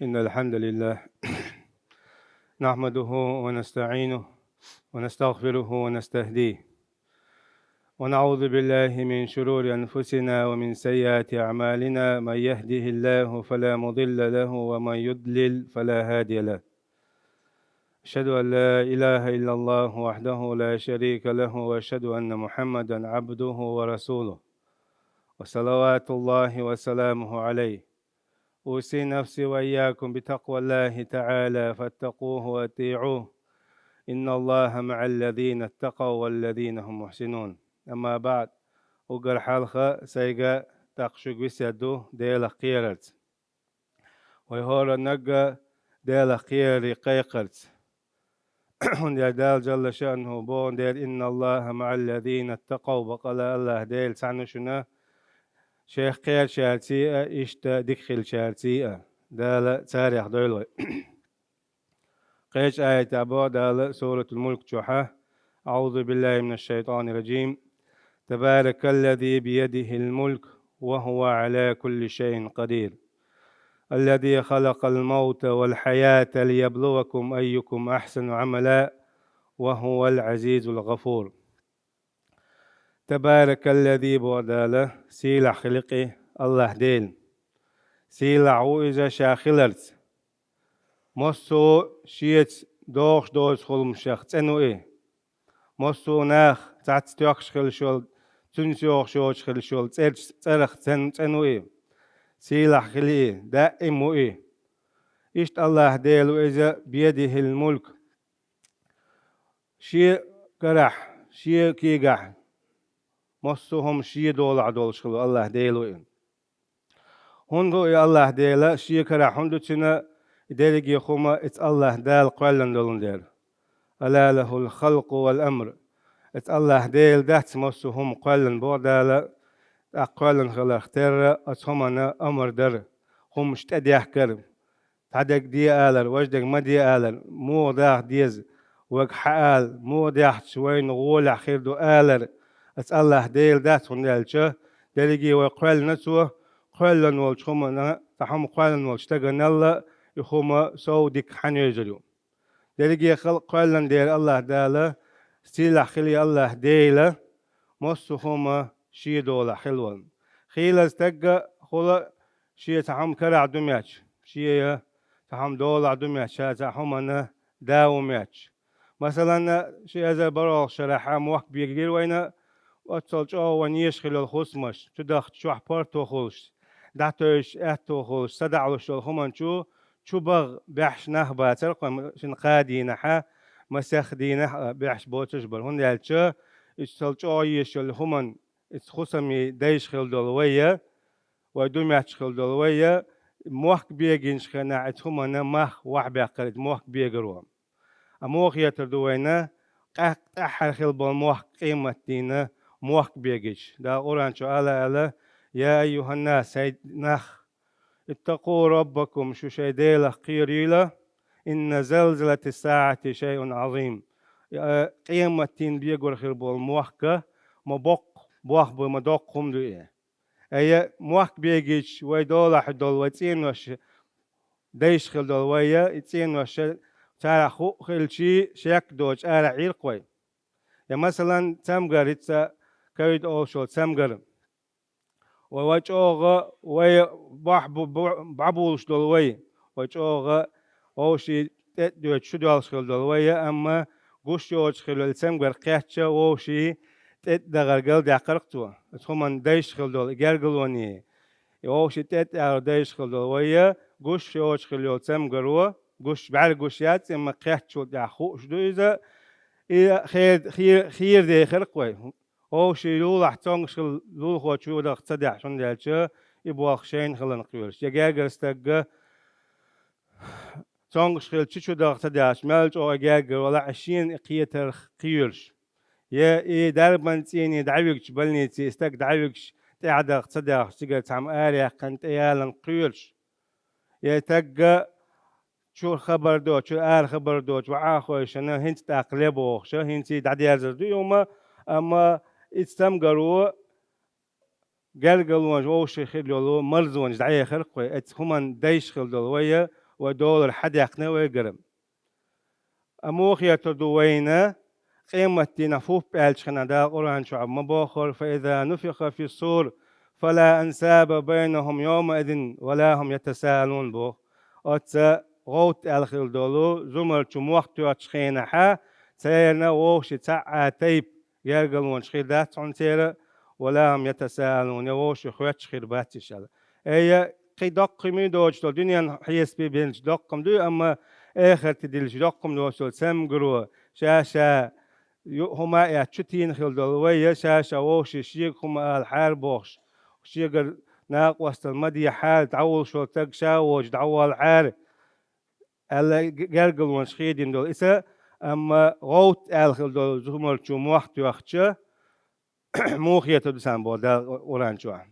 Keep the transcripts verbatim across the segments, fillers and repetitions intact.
إن الحمد لله نحمده ونستعينه ونستغفره ونستهديه، ونعوذ بالله من شرور أنفسنا ومن سيئات أعمالنا. من يهده الله فلا مضل له، ومن يضلل فلا هادي له. أشهد أن لا إله إلا الله وحده لا شريك له، وأشهد أن محمدا عبده ورسوله، وصلوات الله وسلامه عليه. أوصي نفسي وإياكم بتقوى الله تعالى، فاتقوه وأطيعوه. إن الله مع الذين اتقوا والذين هم محسنون. أما بعد. Уггар хьалха сайга, тӀаккха шуьга весет ду Делах кхерарца. Вай хӀора нагга Делах кхерарий кхайкхарца. ХӀунда аьлча Дала Джалла шаънуху боху дера: «إن الله مع الذين اتقوا», бакъала АллахӀ Дела цхьаьна шуна, Шех кхерачаьрций а, иштта дика хилчаьрций а. Дала царех дойла вай. Кхечу аятехь боху Дала Суратул Мулк чохь: أعوذ بالله من الشيطان الرجيم. تبارك الذي بيده الملك وهو على كل شيء قدير. الذي خلق الموت والحياة ليبلوكم أيكم أحسن عملا وهو العزيز الغفور. تبارك الذي, боху Дала, сийлахь хили кхин АллахӀ Дела. Сийлахь ву Иза Ша хиларца. Массо а Шеца догӀуш доцу хӀуманех цӀена ву И. Массо а нах цхьацца тоьхкуш хилла йолу, цуьнца йогӀуш йоцуш хилла йолу цӀерчу цӀарах цӀен-, цӀена ву И. Сийлахь хили И, даим ву И. Иштта АллахӀ Дела ву Иза, بيده الملك. Шен карахь, Шен кегахь массо а хӀума Шен долахь долуш хилла АллахӀ Дела ву И. ХӀунда ву И АллахӀ Дела, Шен карахь хӀунда ду Цуьнан и дерриге хӀума, иза АллахӀ Дала кхоьллина долун дела. ألا له الخلق والأمر. Иза АллахӀ Дела дац массо а хӀума кхоьллина, боху Дала, тӀаккха кхоьллина хиларх терра оцу хӀуманна амар дар, хӀумаш тӀедехкар. Цхьа дерг де алар, важа дерг ма де алар, муха даха деза, вайга хьаала, муха даьхча вайна гӀолехь хир ду алар, иза АллахӀ Дела дац, хӀунда аьлча дерриге вай кхоьллина Цо, кхоьллина волчу хӀуманна, цхьа хӀума кхоьллина волчу стаганалла и хӀума сов дика хьан йовзур ю. Дерриге халкъ кхоьллина дела АллахӀ Дала, сийлахь хили АллахӀ Дела, массо а хӀума Шен долахь хилла волу. Хийла стаг а хуьлу шен цхьа хӀума карахь ду моьттуш, шен цхьа хӀума долахь ду моьттуш, ша цхьа хӀуманна да ву моьттуш. Масалан, ши эзар бархӀалгӀачу шарахь мохк бегийра вайна, оццул чӀогӀа вайна езаш хилла йолу хӀусамаш, чу дахча чохь парто хуьлуш, дӀатевжаш аьтто хуьлуш, садаӀалуш йолу хӀуманна чу, чу баха баьхьаш нах бацара кху шина кхаа дийнахь а, масех дийнахь а баьхьаш боцуш бара. ХӀунда аьлча иза цул чӀогӀа езаш йолу хӀуманна, иза хӀусамийн дайша хилла долу вай а, вай ду моьттуш хилла долу вай а, мохк бегийначу хенахь иза хӀуманна мах охьабаьккхира иза мохк бегаро. Амма муха хетар ду вайна, къаьхьа тӀаьххьара хилла болу мохк къематдийнан мохк бегича? Дала Къуръан чу ала аьлла: «يا أيها الناس», хӀай нах, «اتقوا ربكم», шу шайн Делах кхерийла, «إن زلزلة الساعة شيء عظيم». Э, къематдийнан бегор хир болу мохк а ма боккха, бохбуй, ма доккха хӀума ду и. Ай, мохк бегийча вай долахь долу вай цӀенош, дайша хилла долу вай а, и цӀенош царах хӀуъа хилчий, шек доцуш арахь Ӏийра кху вай. Я, масалан, цамгар, хӀинца ковид олуш йолу цамгар. Вай, вай чӀогӀа, вай бохь бу-, бу-, бӀобулуш долу вай, вай чӀогӀа вовшийн тӀе а доьдуш, чудоьллуш хилла долу вай а, амма гуш йоцуш хилла йолу цамгар кхетча, вовшийн тӀе а дахар галдаьккхира-кх цо. Оцу хӀуманна дайша хилла долу и гергарлонийн, и вовшийн тӀе а тӀеагӀо дайша хилла долу вай а, гуш йоцуш хилла йолу цамгаро, гуш, бӀаьрга гуш яц, амма кхеттачул тӀаьхьа хууш ду иза, и хер-, хе-, хера дехира-кх вай. Вовшийн лулахь цомгуш хилла лулахо чу даха ца дехьа, хӀунда аьлча и болх шайна хиларна кхоьруш. Я гергара стаг а цомгуш хилча чу даха ца дехьа, мел чӀогӀа гергара валахь а, шена и кхетарх кхоьруш. Я и дарбан цӀийне дӀавигча, больнице и стаг дӀавигча, тӀаьхьа даха ца дехьа, цигара цхьамма араяьккхина тӀеяларна кхоьруш. Я стаг а чуьра хабар доцуш, чуьра ара хабар доцуш, ваӀа а хойшина, хӀинца тӀаккха ле бохуш, хӀинца и дӀадерзар ду и хӀума, амма и цамгаро гергарлонаш вовшийн хилла йолу марзонаш дӀаехира-кх вай, оцу хӀуманна дайша хилла долу вай а, вай долара хьадаьккхина вайгара. Амма муха хетар ду вайна, къематдийнахь фу хӀу аьлча хьуна Дала Къуръан чохь ма бохура: «فإذا نفخ في الصور فلا أنساب بينهم يومئذ ولا هم يتساءلون», боху. Оцу гӀовтта аьлла хилла долу зумар чу мох тоьхначу хенахь, церан вовшийн цхьа а тайпа гергарлонаш хир дац хьуна церан, «ولا هم يتساءلون», я вовшийн хоьттуш хир бац уьш аьлла. Э, я кхин доккхий муьйр доцуш долу дуьненан хьесапе бинчу доккхам дуй, амма эхарте дилличу доккхам доцуш долу цамгаро ша-ша ю-, хӀума а эцна чу тийна хилла долу вай, я ша-ша вовшийн шега хӀума алахьара бохуш, шегара накъосталла ма дехьара, дӀавуллуш волу стаг ша воцуш дӀаволахьара аьлла г-, гергарлонаш хедийна долу иза, амма гӀовтта аьлла хилла долу зумар чу мох тоьхча, муха хетар ду царна боху Дала Къуръан чохь.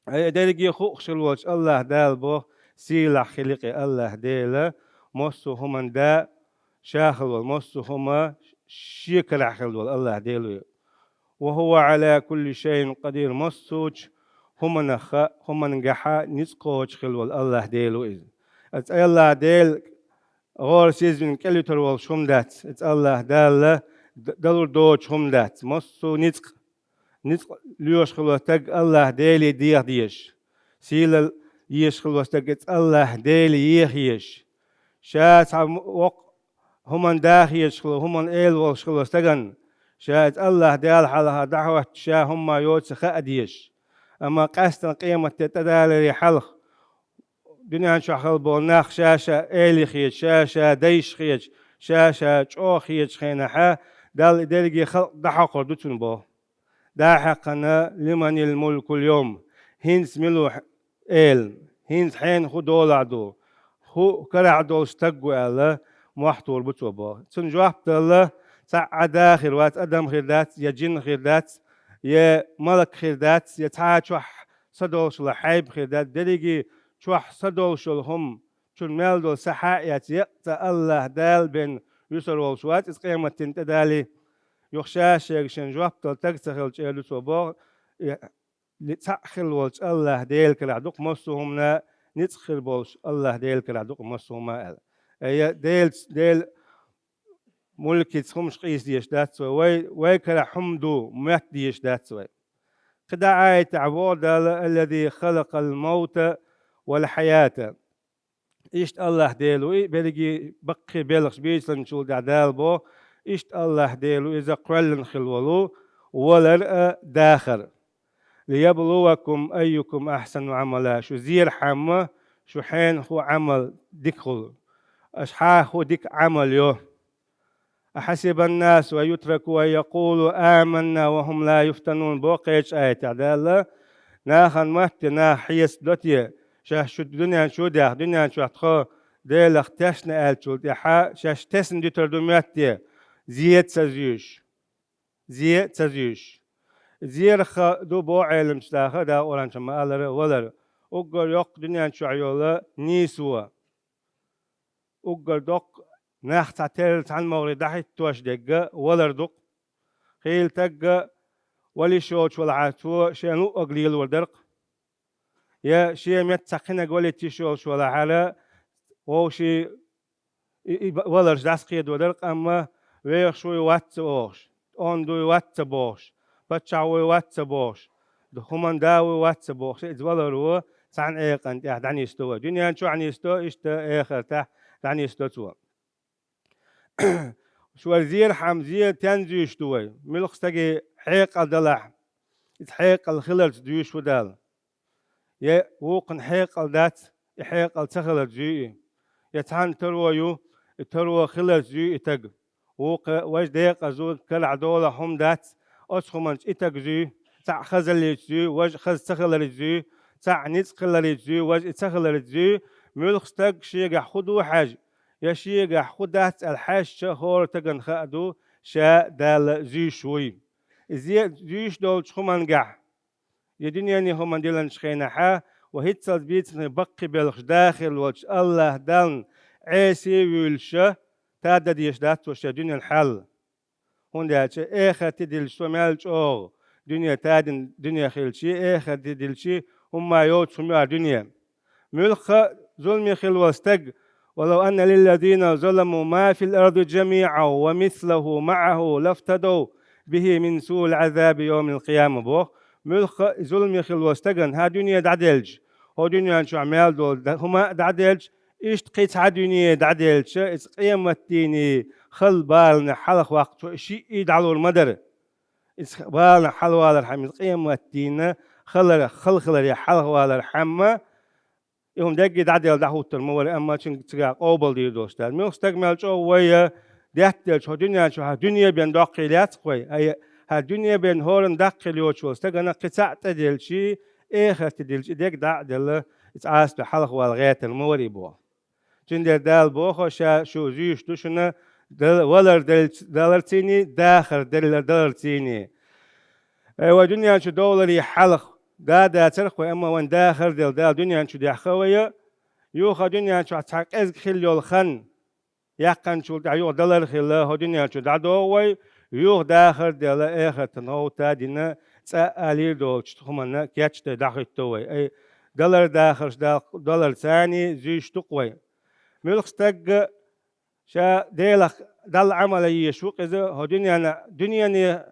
Ай, дерриге хууш хилла волчу АллахӀ Дала боху, сийлахь хилла-кх АллахӀ Дела, массо а хӀуманна да, ша хилла волу массо а хӀума шен карахь хилла волу АллахӀ Дела ву. «وهو على كل شيء قدير», массочу хӀуманах, хӀуманна гахьа ницкъ кхочуш хилла волу АллахӀ Дела ву иза. Аса АллахӀ Дела гӀора сизвина кӀелуьйтур волуш хӀума дац. Иза АллахӀ Далла д-, далур доцуш хӀума дац. Массо а ницкъ, ницкъ лоьхуш хилла стаг АллахӀ Деле деха дезаш. Сийлалла езаш хилла стаг иза АллахӀ Деле еха езаш. Ша цхьа м-, воккха хӀуманна да хеташ хилла, хӀуманна эла волуш хилла стагана, ша иза АллахӀ Дала хьалха дӀахӀоттуш, ша хӀумма йоцу хаа дезаш. Амма къаьсттина къематде тӀедаларе хьалха, дуьнен чохь хилла болу нах ша-ша эла хеташ, ша-ша дайша хеташ, ша-ша чӀогӀа хеташ хенахь, Далла и дерриге халкъ дӀахьокхур ду цунна боху. ДӀа-хьаькхна: «لمن الملك اليوم», хӀинца мила ву хь-, эла, хӀинца хьенан хӀун долахь ду, хӀун карахь долуш стаг ву аьлла, мохь тухур бу цо боху. Цунна жоп дала цхьа а да хир вац, адам хир дац, я жин хир дац, я малак хир дац, я цхьа а чохь са долуш йолу хьайба хир дац, дерриге чохь са долуш йолу хӀума, чуьра мел долу са хьа а эцна, еккъа цкъа АллахӀ Дала бен вуьсур волуш вац иза къематдийнна тӀедалий. Юха ша-шега шен жоп дала стаг ца хилча, эр ду цо боху, и ли-, цхьаъ хилла волчу АллахӀ Делан карахь ду-кх массо а хӀуманна ницкъ хир болуш, АллахӀ Делан карахь ду-кх массо а хӀума аьлла. Э, я Делаца, Делан мулкица хӀумаш къийса дезаш дац вай, вай, вай карахь хӀума ду моьтту дезаш дац вай. КхидӀа аятехь боху Дала: «الذي خلق الموت والحياة». Иштта АллахӀ Дела ву и, берриге баккхий белхаш бийцаланчул тӀаьхьа Дала боху, иштта АллахӀ Дела ву иза кхоьллина хилла волу, валар а, дахар. «ليبلوكم أيكم أحسن عملا». Шу зерхьама, шу хьенан хӀун Ӏамал дика хуьлу. Аша хьан хӀун дика Ӏамал йо. «أحسب الناس أن يتركوا أن يقولوا آمنا وهم لا يفتنون», боху кхечу аятехь Дала. Нахана моьтту те, наха хьесап до те, шаьш шу дуьнен чу даьхна, дуьнен чохь тхо Делах тешна аьллачул тӀаьхьа, шаьш тесна дуьтур ду моьтту те, зе ца зуьйш. Зе ца зуьйш. Зерах ду боху Ӏеламчу наха, Дала Къуръан чу ма-аллара, валар. Уггар йоккха дуьнен чохь йолу нийсо. Уггар доккха нах цхьатерра цхьана могӀаре дӀахӀиттош дерг валар ду-кх. Хийла стаг вала йиш йолчу валахьара цо шен луъург лелор дара-кх. Я шен метта цхьа кхинаг валийта йиш йолчу валахьара вовшийн и, и ба-, валарш дӀасакхедор дара-кх, амма вехаш вуй, вац ца бохуш, онда вуй, вац ца бохуш, паччахь вуй, вац ца бохуш, д-, хӀуманан да вуй, вац ца бохуш, иза валар ву, цхьана Ӏекъан тӀехь дӀанисдо вай. Дуьнен чохь нисдо, иштта эхартахь дӀанисдо цо. Шу вара зерхьама зе тен зуьйш ду вай? Муьлхха стаге хьекъал далахь, иза хьекъал хиларца зуьйш ву Дала. Я вукхун хьекъал дац, и хьекъал ца хиларца зуьй и. Я цхьанна таро ю, и таро хиларца зуьй и стаг. Вукху важа декъаза ву, карахь долахь хӀума дац, оцу хӀуманца и стаг зуьй, цхьаъ хазаллица зуьй, важа хаза ца хиларца зуьй, цхьаъ ницкъ хиларца зуьй, важа и ца хиларца зуьй. Муьлхха стаг шегахь хӀун ду хьаьжа, я шегахь хӀун дац аьлла хьаьжча, хӀора стагана хаа ду, ша Далла зуьйш вуй. И зе зуьйш долчу хӀумангахь, я дуьненан хӀуманан диллинчу хенахьа, ва хӀинццалц бийцинарг баккхий белхаш дахар волчу АллахӀ Далла Ӏеса а вуьйлуша, тада дезаш дац вай шен дуьненан хьал. ХӀунда аьлча эхарте диллича со мел чӀогӀа дуьне тадина дуьне хилчий, эхарте дилличий хӀумма йоцу хӀума ю хӀара дуьне. Муьлхха а зуламе хилла волу стаг, ولو أن للذين ظلموا ما في الأرض جميعا ومثله معه لافتدوا به من سوء العذاب يوم القيامة боху. Муьлхха а зуламе хилла стагана хӀара дуьне дӀаделча, хӀокху дуьнен чохь мел долу да-, хӀума а дӀаделча, иштта кхин цхьа дуьне дӀаделча, иза къематдийнахь хала баланах хьалха ваккхачо шиъ а дӀалур ма дара. Иза баланах хьалавалархьама, иза къематдийнахь халара, хала хиларе хьалха валархьама, и хӀума дерриге дӀаделла дӀахӀуттур ма вара, амма цуьнга цигахь къобалдийр долуш дара. Муьлхха стаг мел чӀогӀа вай, э, деттаделча хӀокху дуьнен чохь, хӀара дуьне бен доккхийла яц-кх вай. Ай, хӀара дуьне бен хӀоранна даккхийла йоцуш волу стагана кхин цхьаъ тӀедиллича, эхарте диллича, и дерг дӀа а делла, иза Ӏаса бен хьалха вала гӀертар ма вара и боху. Цундела Дала боху, ша шу зуьйш ду шуна, дал-, валар дал-, даларций, дахар дал-, даларций. Ай, вай дуьнен чу довларе хьалха да а дацара-кх вай, амма вайн дахар а делла, Дала дуьнен чу даьхна вай. Юха дуьнен чохь цхьа кӀезиг хилла йолу хан яьккхинчул тӀаьхьа юха далар а хилла, хӀокху дуьнен чу дӀадогӀу вай, юха дахар а делла, эхартан гӀовта а дина, цкъа а лийр долчу хӀуманна кечдой дӀахӀитто вай. Ай, далар а дахарш дал-, даларций, зуьйш ду-кх вай. Муьлхха стаг а ша Делах Далла Ӏамал ян езаш ву-кх иза, хӀокху дуьненна, дуьнене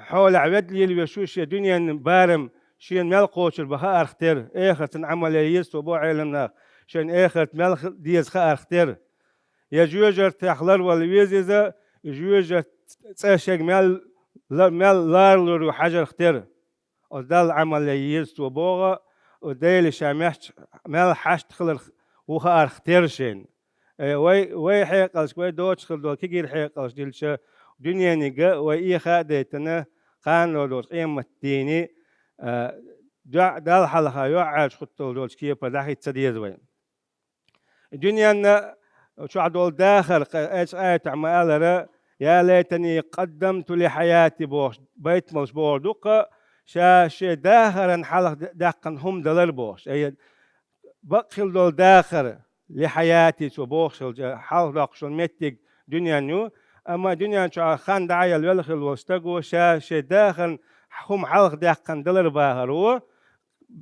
хьолехь ведда лелавеш ву, шен дуьненан барам шена мел кхочур бан хаарх тера, эхартан Ӏамал ян еза цо боху Ӏеламнаха, шайна эхарт мел хи-, деза хаарх тера. Я жоьжахатех ларвала веза иза, и жоьжахати цӀа шега мел ла-, мел ларалур ю хьажарх тера. Оцу Далла Ӏамал ян еза цо боху, оцу Деле ша мехча мел хьашт хиларх ву хаарх тера шайна. Э, вай, вай хьекъалшка, вай доцуш хир долу кегийра хьекъалш дилча, дуьнениг а вай эха а дайтина, кхана долу къематдийне, а, доӀа Далла хьалха йоӀ аьллачу хӀуттал долчу кепара дӀахӀитта ца деза вай. Дуьненна чохь долу дахар, кхе-, эцу аятехь ма-аллара, «Я лайтани къаддамту ли хьаяти», бохуш, байтамалш бохур ду-кх, ша шен дахаран хьалха д-, даьккхина хӀума далар бохуш. Ай, бакъ хилла долу дахар, ли хьаяти цо бохуш хилча, хьалха доккхуш долу меттиг дуьнен ю, амма дуьнен чохь хан дӀа а елла велла хилла волу стаго ша шен дахаран хӀума хьалха даьккхина далар бахар ву,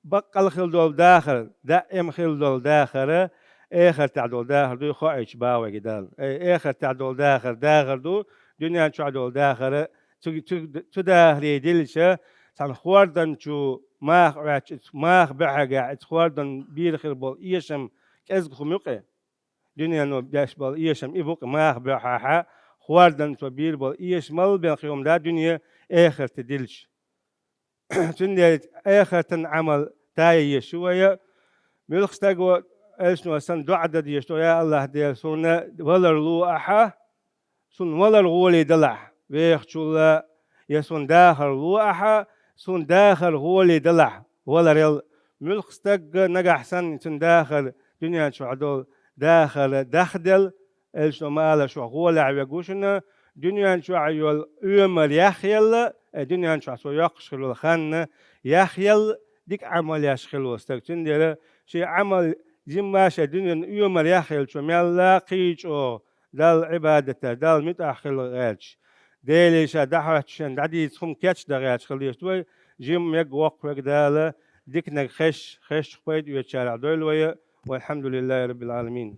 баккъал хилла долу дахар, даима хилла долу дахар, эхартехь долу дахар дуй хоуьйтуш боху вайга Дала. Э, эхартехь долу дахар дахар ду, дуьнен чохь долу дахар цу, цу, цу дахаре дилча, цхьана хӀордан чу маха Ӏоьттича, маха буьхьигахь, оцу хӀордан бийр хир болу эшам кӀезиг хӀума ю-кх. Дуьнено беш болу эшам и бу-кх, маха буьхьехь, хӀордан чу бийр болу эшамал бен хи хӀума да дуьне эхарте дилча. Цундела эхартан Ӏамал тая езаш ю вай. Муьлхха стаго элчано санна доӀа дан дезаш ду: «Я АллахӀ Дела, суна валар ло ахьа, суна валар гӀоле далахь вехачул, я суна дахар ло ахьа, суна дахар гӀоле далахь валарел». Муьлхха стаг нагахь санна цуьнан дахар, дуьнен чохь долу дахар дахделла, элчано ма-аллара, шух гӀолехь верг ву шуна, дуьнен чохь йолу оьмар яхъелла, э, дуьнен чохь цо йоккхуш хилла йолу хан яхъелла, дика Ӏамал еш хилла волу стаг. Цундела шен Ӏамал жимма а шен дуьненан оьмар яхъеллачо мелла кхин а чӀогӀа Далла Ӏибадатехь, Далла муьтӀахь хила гӀерташ, Деле ша дӀахӀоьттича шен дӀадийца хӀума кечдан гӀерташ хила дезаш ду вай, жимма верг, воккха верг Дала диканиг хезаш, хезачух пайда оьцучарах дойла вай. Валхьамдулиллахи Раббил Ӏаламин.